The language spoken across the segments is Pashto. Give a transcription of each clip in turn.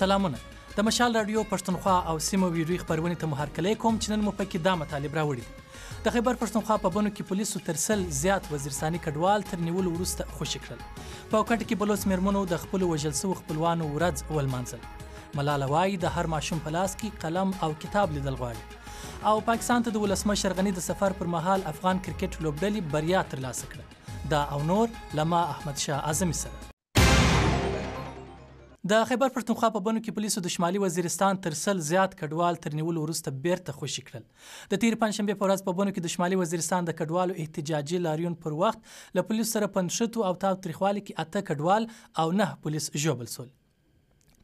سلامونه، د مشال راډیو پښتونخوا او سیمو ویډیويي خپرونې ته مو هرکلی کوم چې نن مو پکې دا مطالب راوړي دي. د خیبر پښتونخوا په بنو کې پولیسو تر 100 زیات وزیرستاني کډوال تر نیولو وروسته خوشي کړل. په کوټه کې بلوڅ مېرمنو د خپلو وژل شوو خپلوانو ورځ ولمانځل. ملاله وايي د هر ماشوم په لاس کې قلم او کتاب لیدل غواړي. او پاکستان ته د ولسمشر غني د سفر پر مهال افغان کرکټ لوبډلې بریا ترلاسه کړه. دا او نور له ما احمد شاه اعظمي سره. د خیبر پښتونخوا په بنو کې پولیسو د شمالي وزیرستان تر 100 زیات کډوال تر نیولو وروسته بیرته خوشي کړل. د تېرې پنجشنبې په ورځ په بنو کې د شمالي وزیرستان د کډوالو احتجاجي لاریون پر وخت له پولیسو سره په نښتو او تاوتریخوالي کې 8 کډوال او 9 پولیس ژوبل شول.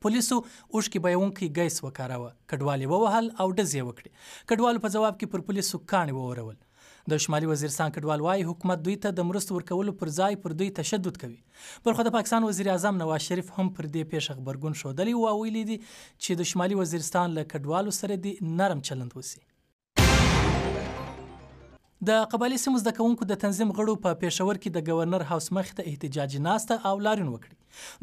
پولیسو اوښکې بهیوونکی ګیس وکاراوه، کډوال یې ووهل او ډزې یې وکړې. کډوالو په ځواب کې پر پولیسو کاڼي وورول. د شمالي وزیرستان کډوال وايي، حکومت دوی ته د مرستو ورکولو پر ځای پر دوی تشدد کوي. بلخوا د پاکستان وزیراعظم نواز شریف هم پر دې پېښه غبرګون ښودلی او ویلي دي چې د شمالي وزیرستان له کډوالو سره دې نرم چلند وشي. د قبایلي سیمو زده کوونکو د تنظیم غړو په پېښور کې د ګورنر هاوس مخې ته احتجاجي ناسته او لاریون وکړي.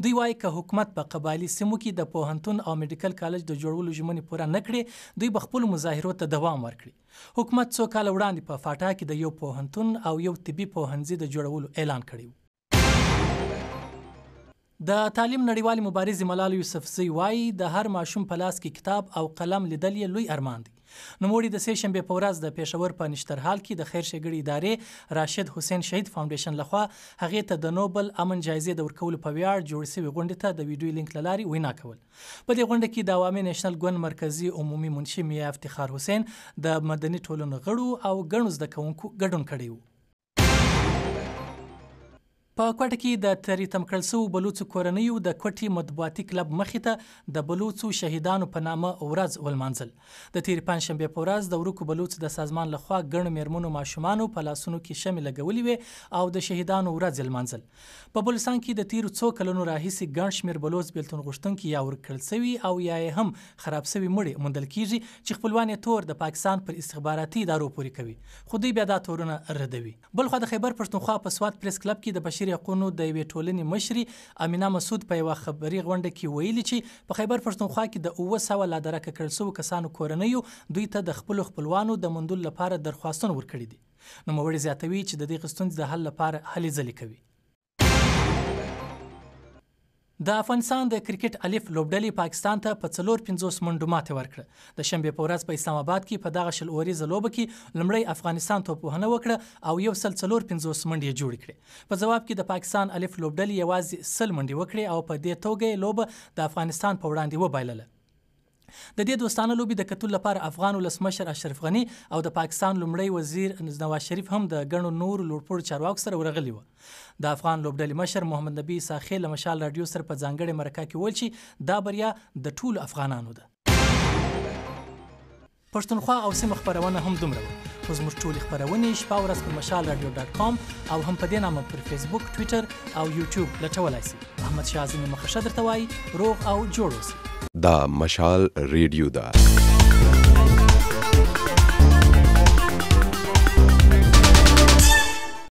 دوی وايي، که حکومت په قبایلي سیمو کې د پوهنتون او میډیکل کالج د جوړولو ژمنې پوره نه کړې، دوی به خپلو مظاهرو ته دوام ورکړي. حکومت څو کاله وړاندې په فاټا کې د یو پوهنتون او یو طبي پوهنځي د جوړولو اعلان کړی و. د تعلیم نړیوالې مبارزې ملاله یوسفزۍ وايي، د هر ماشوم په لاس کې کتاب او قلم لیدل یې لوی ارمان دی. نوموړي د سې شنبې په ورځ د پېښور په نشترهال کې د خیر ښېګړې ادارې راشد حسین شهید فاونډېشن لخوا هغې ته د نوبل امن جایزې د ورکولو په ویاړ جوړې شوې غونډې ته د ویډیو لینک له لارې وینا کول. په دې غونډه کې د عوامي نېشنل ګوند مرکزي عمومي منشي میا افتخار حسین، د مدني ټولنو غړو او ګڼو زده کوونکو ګډون کړی وو. په کوټه کې د تري تم کړل شوو بلوڅو کورنیو د کوټې مطبوعاتي کلب مخې ته د بلوڅو شهیدانو په نامه ورځ ولمانځل. د تېرې پنجشنبې په ورځ د ورکو بلوڅو د سازمان له خوا ګڼو مېرمنو ماشومانو په لاسونو کې شمې لګولې وې او د شهیدانو ورځ یې لمانځل. په بلوچستان کې د تېرو څو کلونو راهیسې ګڼ شمېر بلوڅ بېلتون غوښتونکي یا ورک کړل شوي او یا یې هم خراب شوي مړي موندل کېږي چې خپلوان یې تور د پاکستان پر استخباراتي ادارو پورې کوي، خو دوی بیا دا تورونه ردوي. بلخوا د خیبر پښتونخوا په سوات پریس کلب کې د بشري حقونو د یوې ټولنې مشرې امینه مسعود په یوه خبري غونډه کې ویلي چې په خیبر پښتونخوا کې د 700 لادرکه کړل شوو کسانو کورنیو دوی ته د خپلو خپلوانو د موندلو لپاره درخواستونه ورکړي دي. نوموړې زیاتوي چې د دغې ستونزې د حل لپاره هلې ځلې کوي. د افغانستان د کرکټ الف لوبډلې پاکستان ته په 54 منډو ماتې ورکړه. د شنبې په ورځ په اسلام اباد کې په دغه 20 اوریزه لوبه کې لومړی افغانستان توپوهنه وکړه او 154 منډې یې جوړې کړې. په ځواب کې د پاکستان الف لوبډلې یوازې 100 منډې وکړې او په دې توګه یې لوبه د افغانستان په وړاندې وبایلله. د دې دوستانه لوبې د کتلو لپاره افغان ولسمشر اشرف غني او د پاکستان لومړی وزیر نواز شریف هم د ګڼو نورو لوړپوړو چارواکو سره ورغلي وو. د افغان لوبډلې مشر محمد نبي عیسی خېل له مشال راډیو سره په ځانګړې مرکه کې وویل چې دا بریا د ټولو افغانانو ده. پښتونخوا او سیمه خپرونه هم دومره وه، خو زموږ ټولې خپرونې شپه ورځ پر مشال راډیو ډاټ کام او هم په دې نامه پر فیسبوک، ټویټر او یوټیوب لټولای شئ. احمد شاه اعظمي مخه ښه درته وايي، روغ او جوړ اوسئ. دا مشال ریډیو ده.